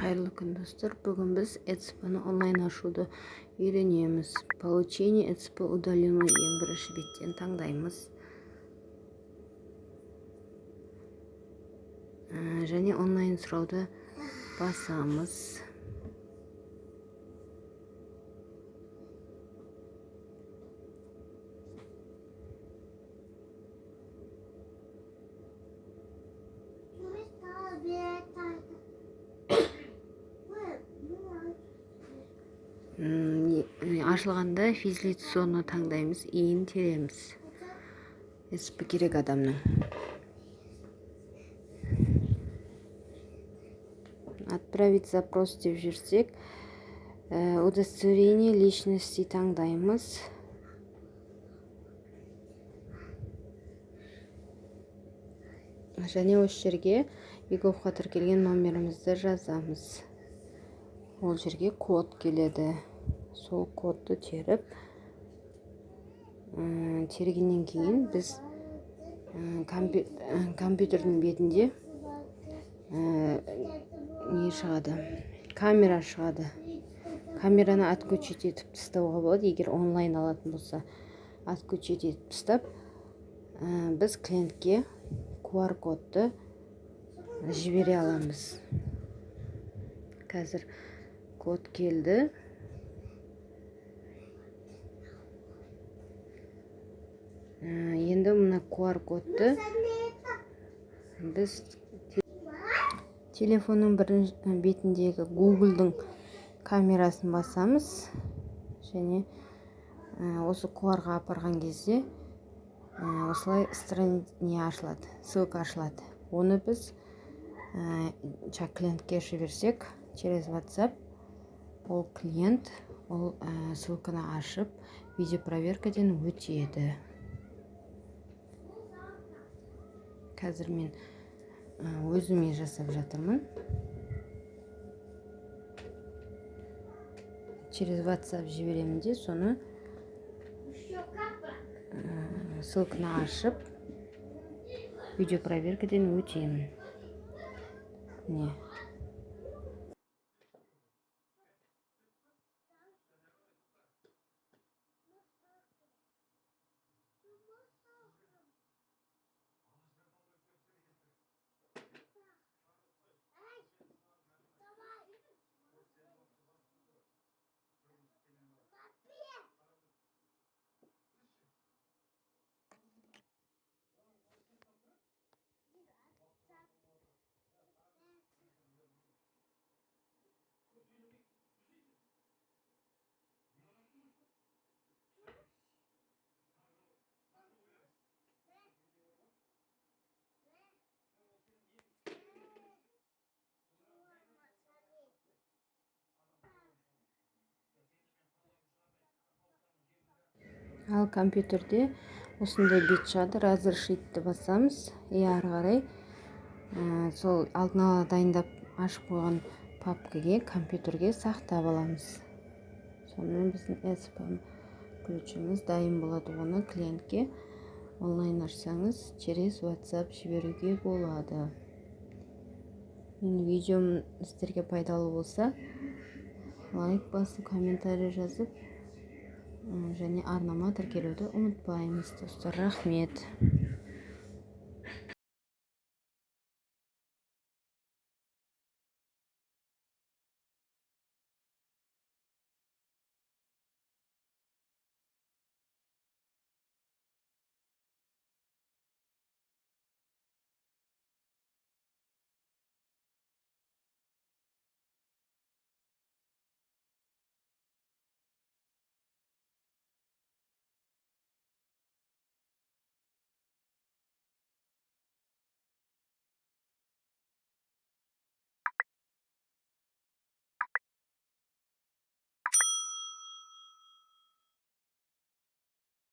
Қайырлы күн, достар! Бүгін біз ЭЦП-ны онлайн ашуды үйренеміз. Получение ЭЦП удаленно ең бірінші беттен таңдаймыз және онлайн сұрауды басамыз. Ашылғанда физлицоны таңдаймыз, ИИН тереміз, ЭЦП керек адамның. Отправить запрос деп жіберсек, удостоверение личности таңдаймыз және осы жерге eGov-қа тіркелген номерімізді жазамыз. Ол жерге код келеді. Сол кодты теріп, тергеннен кейін біз компьютердің бетінде не шығады? Камера шығады. Камераны отключить етіп тастауға болады. Егер онлайн алатын болса, отключить етіп тастап, біз клиентке QR кодты жібере аламыз. Қазір код келді. Енді мына QR кодты біз телефонның бірінші бетіндегі Гуглдың камерасын басамыз және осы QR-ға апарған кезде осылай не ашылады, ссылка ашылады. Оны біз клиентке жіберсек через WhatsApp, ол клиент ол ссылканы ашып, видеопроверкадан өтеді. Қазір мен өзіме жасап жатырмын. Через WhatsApp жіберемін де, соны ссылканы ашып, видеопроверкадан өтемін. Міне. Ал компьютерде осындай бет шығады. Разрешить басамыз и ары қарай сол алдын ала дайындап ашып қойған папкаге, компьютерге сақтап аламыз. Сонымен біздің ЭЦП ключіміз дайын болады. Оны клиентке онлайн ашсаңыз, через WhatsApp жіберуге болады. Менің видеом сіздерге пайдалы болса, лайк басып, комментарий жазып және арнама тіркелуді ұмытпаймыз, достар. Рахмет.